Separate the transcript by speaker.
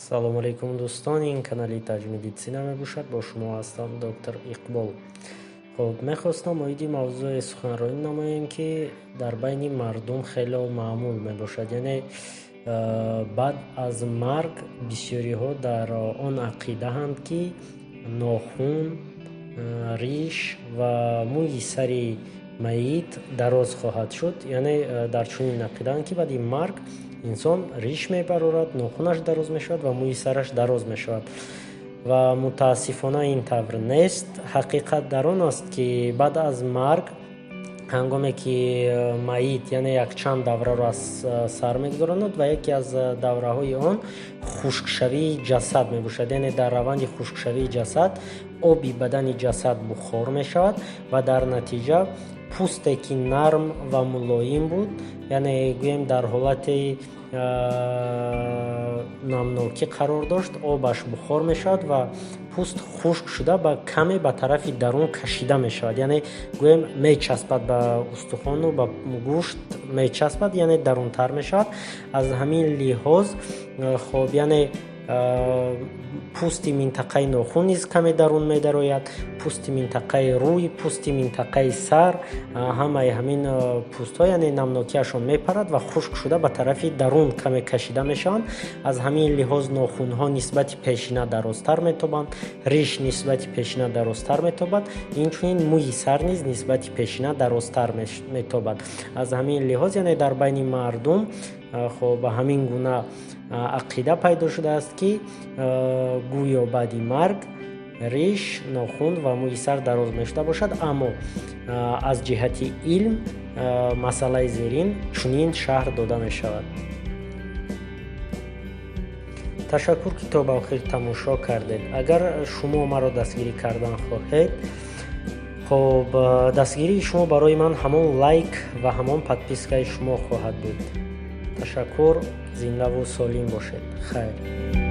Speaker 1: Салому алейкум, дӯстон! Ин канали Таҷ Медитсина мебошад. Бо шумо ҳастам доктор Иқбол. Хуб, мехостам оиди мавзӯе суханронӣ намоем, ки дар байни мардум хело маъмул мебошад. Яъне баъд аз марг бисёриҳо дар он ақидаанд, ки нохун, риш ва мӯи сари майит дароз хоҳад шуд. Яъне дар чунин ақидаанд, ки баъди марг инсон риш мебарорад, нохунаш дароз мешавад ва мӯи сараш дароз мешавад. Ва мутаассифона ин тавр нест. Ҳақиқат дар он аст, ки баъд аз марг, ҳангоме ки майит, яъне якчанд давраро аз сар мегузаронад ва яке аз давраҳои он хушкшавии ҷасад мебошад. Яъне дар раванди хушкшавии ҷасад оби бадани ҷасад бухор мешавад ва дар натиҷа пӯсте, ки нарм ва мулоим буд, яъне гӯем дар ҳолати намнокӣ қарор дошт, обаш бухор мешавад ва пӯст хушк шуда ба каме ба тарафи дарун кашида мешавад. Яъне гӯем мечаспад ба устухону ба гӯшт мечаспад, яъне дарунтар мешавад. Аз ҳамин лиҳоз, хоб, яъне пӯсти минтақаи нохун низ каме дарун медарояд, пӯсти минтақаи рӯй, пӯсти минтақаи сар, ҳамаи ҳамин пӯстҳо, яъне намнокиашон мепарад ва хушк шуда ба тарафи дарун каме кашида мешаванд. Аз ҳамин лиҳоз нохунҳо нисбати пешина дарозтар метобанд, риш нисбати пешина дарозтар метобад, инчунин мӯи сар низ нисбати пешина дарозтар метобад. Аз ҳамин лиҳоз, яъне дар байни мардум, хоб, ҳамин гуна ақида пайдо шудааст, ки гӯё баъди марг риш, нохун ва мӯи сар дароз мешуда бошад. Аммо аз ҷиҳати илм масъалаи зерин чунин шарҳ дода мешавад. Ташаккур, ки то ба охир тамошо кардед. Агар шумо маро дастгирӣ кардан хоҳед, хоб, дастгирии шумо барои ман ҳамон лайк ва ҳамон подпискаи шумо хоҳад буд. Ташаккур, зиндаву солим бошед. Хайр.